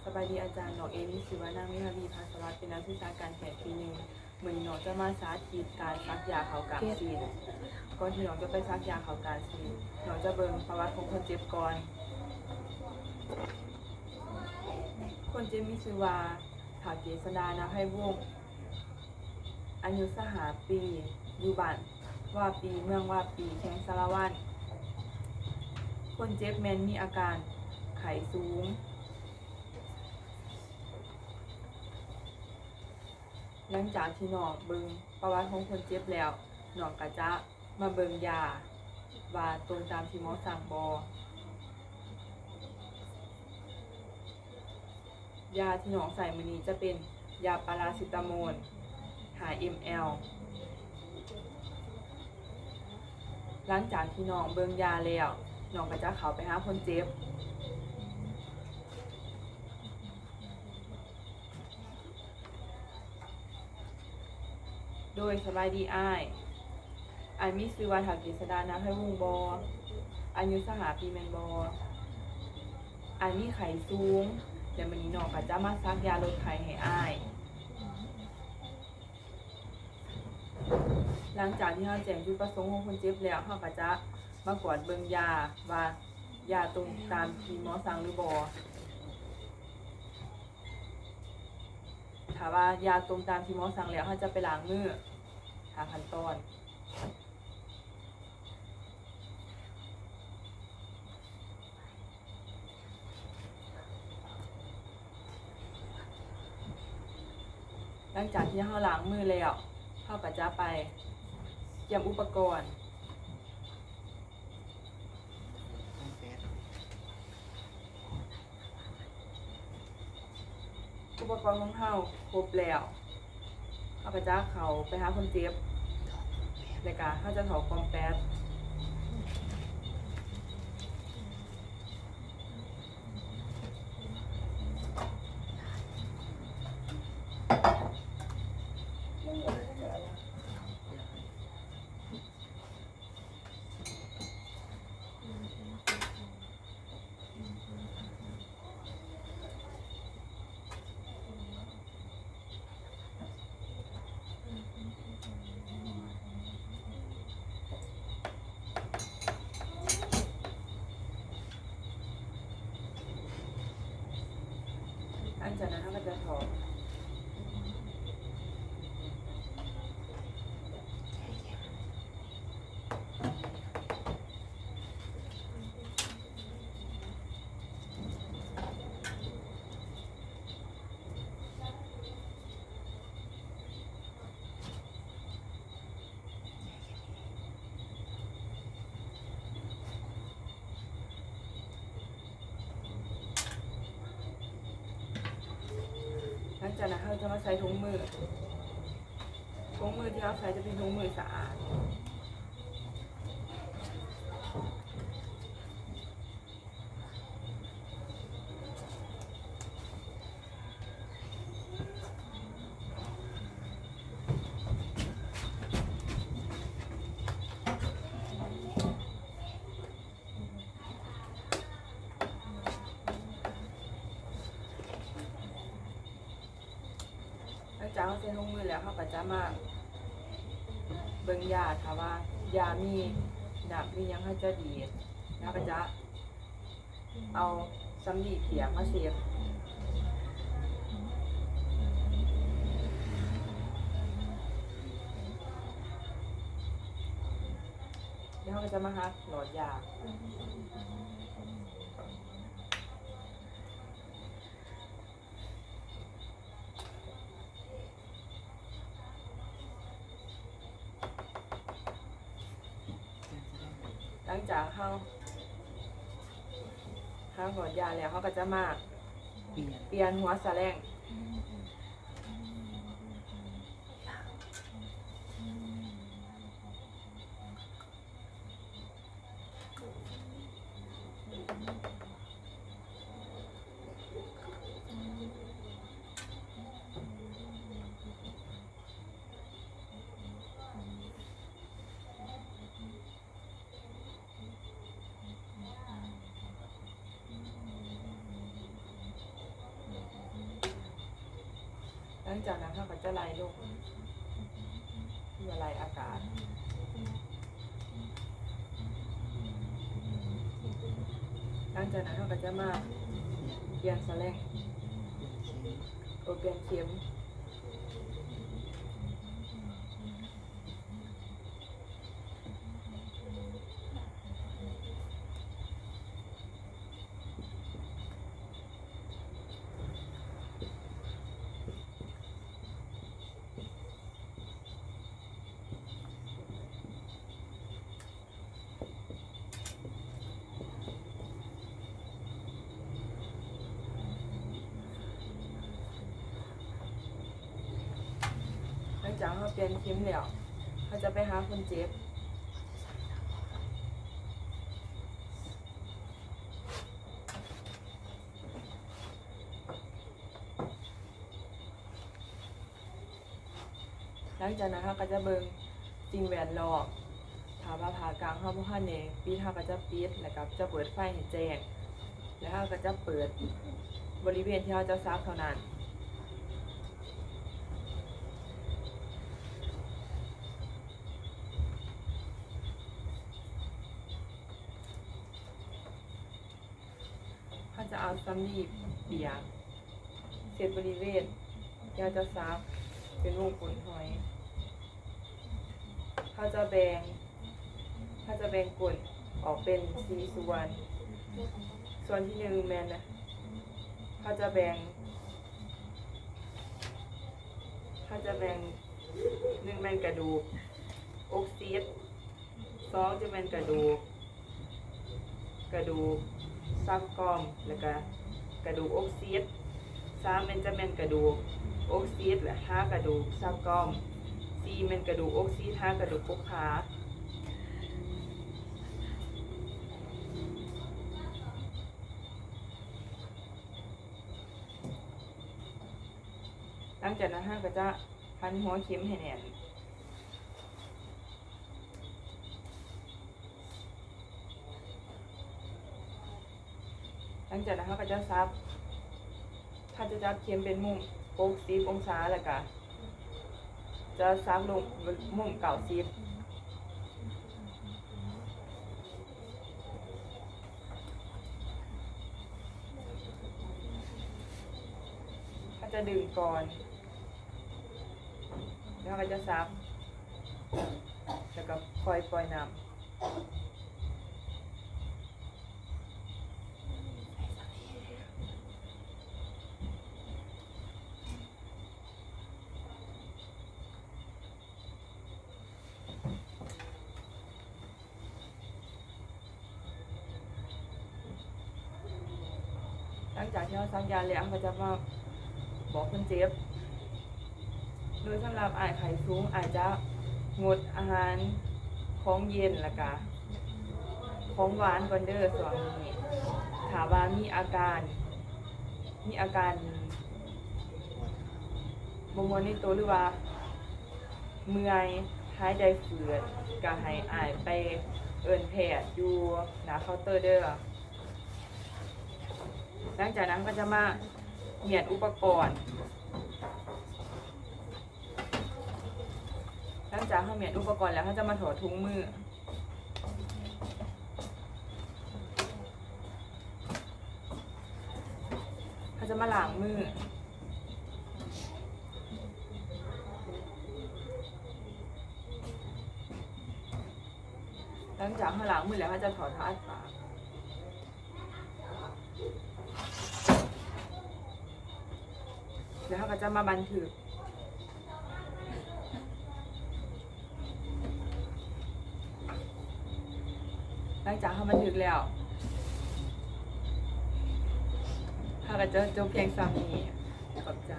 ສະບາຍດີອາຈານ, ນ້ອງເອງມີຊື່ວ່ານາງ ວິພາວີ ພາສະຫວັດ, ເປັນນັກສຶກສາການແພດປີໜຶ່ງ. ມື້ນີ້ນ້ອງຈະມາສາທິດການສັກຢາເຂົ້າກ້າມຊີ້ນ. ກ່ອນທີ່ນ້ອງຈະໄປສັກຢາເຂົ້າກ້າມຊີ້ນ, ນ້ອງຈະເບິ່ງປະຫວັດຂອງຄົນເຈັບກ່ອນ. ຄົນເຈັບມີຊື່ວ່າ ທ້າວ ເກດສະດາ ນາໄພວົງ, ອາຍຸຊາວຫ້າປີ, ຢູ່ບ້ານວາປີ, ເມືອງວາປີ, ແຂວງສາລະວັນ. ຄົນເຈັບແມ່ນມີອາການໄຂ້ສູງ. ຫຼັງຈາກທີ່ນ້ອງເບິ່ງປະຫວັດຂອງຄົນເຈັບແລ້ວ, ນ້ອງກໍຈະມາເບິ່ງຢາວ່າຕົງຕາມທີ່ໝໍສັ່ງບໍ່. ຢາທີ່ນ້ອງໃຊ້ມື້ນີ້ຈະເປັນຢາປາຣາຊິຕາໂມນ ຫ້າເອັມແອລ. ຫຼັງຈາກທີ່ນ້ອງເບິ່ງຢາແລ້ວ, ນ້ອງກໍຈະເຂົ້າໄປຫາຄົນເຈັບ. ໂດຍ ສະບາຍດີອ້າຍ. ອ້າຍມີຊື່ວ່າ ທ້າວ ເກດສະດາ ນາໄພວົງບໍ່? ອາຍຸຊາວຫ້າປີແມ່ນບໍ່? ອ້າຍມີໄຂ້ສູງ ແລະ ມື້ນີ້ນ້ອງກໍຈະມາສັກຢາລົດໄຂ້ໃຫ້ອ້າຍ. ຫຼັງຈາກທີ່ເຮົາແຈ້ງຈຸດປະສົງຂອງຄົນເຈັບແລ້ວ, ເຮົາກໍຈະມາກວດເບິ່ງຢາວ່າຢາຕົງຕາມທີ່ໝໍສັ່ງຫຼືບໍ່. ຖ້າວ່າຢາຕົງຕາມທີ່ໝໍສັ່ງແລ້ວ, ເຮົາຈະໄປລ້າງມື. ຫ້າຂັ້ນຕອນ. ຫຼັງຈາກທີ່ເຮົາລ້າງມືແລ້ວ, ເຮົາກໍຈະໄປກຽມອຸປະກອນ. ອຸປະກອນຂອງເຮົາຄົບແລ້ວ, ເຮົາກໍຈະເຂົ້າໄປຫາຄົນເຈັບ ແລ້ວກໍເຮົາຈະຖອກກອມແປດ. ຫຼັງຈາກນັ້ນເຮົາກໍຈະຖອກ. ຫຼັງຈາກນັ້ນເຮົາຈະມາໃສ່ຖົງມື. ຖົງມືທີ່ເຮົາໃສ່ຈະເປັນຖົງມືສະອາດ. ຫຼັງຈາກເຮົາໃສ່ຖົງມືແລ້ວ, ເຮົາກໍຈະມາເບິ່ງຢາ, ຖ້າວ່າຢາມີນ້ຳມີຫຍັງ, ເຮົາຈະດີດ, ເຮົາກໍຈະເອົາສຳລີປຽກມາເຊັດ. ແລ້ວເຮົາກໍຈະມາຫັກຫຼອດຢາ. ຫຼັງຈາກເຮົາ ເຮົາຫອດຢາແລ້ວ, ເຮົາກໍຈະມາປ່ຽນ ປ່ຽນຫົວສະແລງ. ຫຼັ ຫຼັງຈາກນັ້ນເຮົາກໍຈະໄລ່ລົມ ເພື່ອໄລ່ອາກາດ. ຫຼັງຈາກນັ້ນເຮົາກໍຈະມາປ່ຽນສະແລັງ ໂອ ປ່ຽນເຂັມ. ຫຼັງຈາກເຮົາປ່ຽນເຂັມແລ້ວ ເຮົາຈະໄປຫາຄົນເຈັບ. ຫຼັງຈາກນັ້ນເຮົາກໍຈະເບິ່ງສິ່ງແວດລ້ອມ. ຖ້າວ່າຜ້າກັ້ງເຮົາບໍ່ທັນໄດ້ປິດ ເຮົາກໍຈະປິດ ແລ້ວກໍຈະເປີດໄຟໃຫ້ແຈ້ງ ແລ້ວເຮົາກໍຈະເປີດບໍລິເວນທີ່ເຮົາຈະສັກເທົ່ານັ້ນ. ເຮົາຈະເອົາສຳລີປຽກ ເຊັດບໍລິເວນທີ່ເຮົາຈະສັກເປັນວົງກົ້ນຫອຍ. ເຮົາຈະແບ່ງ ເຮົາຈະແບ່ງກົ້ນອອກເປັນສີ່ສ່ວນ. ສ່ວນທີໜຶ່ງແມ່ນ ເຮົາຈະແບ່ງ ເຮົາຈະແບ່ງ ໜຶ່ງແມ່ນກະດູກອົກຊີດ, ສອງຈະແມ່ນກະດູກ ກະດູກຊັບກ້ອມ ແລ້ວກະກະດູກອົກຊີດ, ສາມແມ່ນ ຈະແມ່ນກະດູກອົກຊີດ ແລະ ຫາກະດູກຊັບກ້ອມ, ສີ່ແມ່ນກະດູກອົກຊີດ ຫາກະດູກກົກຂາ. ຫຼັງຈາກນັ້ນເຮົາກໍຈະພັນຫົວເຂັມໃຫ້ແໜ້ນ. ຫຼັງຈາກນັ້ນເຮົາກໍຈະສັບ ເຮົາຈະຈັບເຂັມເປັນມຸມຫົກສິບອົງສາ ແລ້ວກະຈະສັກລົງມຸມເກົ້າສິບ. ເຮົາຈະດຶງກ່ອນ ແລ້ວເຮົາກໍຈະສັບ ແລ້ວກໍຄ່ອຍປ່ອຍນ້ຳ. ຫຼັງຈາກທີ່ເຮົາສັກຢາແລ້ວ ເຮົາກໍຈະມາບອກຄົນເຈັບ. ໂດຍສຳລັບອ້າຍໄຂ້ສູງ ອ້າຍຈະງົດອາຫານຂອງເຢັນ ແລ້ວກະຂອງຫວານກ່ອນເດີຊ່ວງນີ້. ຖ້າວ່າມີອາການ ມີອາການບໍ່ມ່ວນໃນໂຕ ຫຼືວ່າເມື່ອຍ ຫາຍໃຈຝືດ ກະໃຫ້ອ້າຍໄປເອີ້ນແພດຢູ່ໜ້າເຄົາເຕີເດີ. ຫຼັງຈາກນັ້ນເຮົາກໍຈະມາມ້ຽນອຸປະກອນ. ຫຼັງຈາກເຮົາມ້ຽນອຸປະກອນແລ້ວ ເຮົາຈະມາຖອດຖົງມື. ເຮົາຈະມາລ້າງມື. ຫຼັງຈາກເຮົາລ້າງມືແລ້ວ ເຮົາຈະຖອດຜ້າອັດປາກ. ແລ້ວເຮົາກໍຈະມາບັນທຶກ. ຫຼັງຈາກເຮົາບັນທຶກແລ້ວ ເຮົາກໍຈະຈົບພຽງສ່ຳນີ້. ຂອບໃຈ.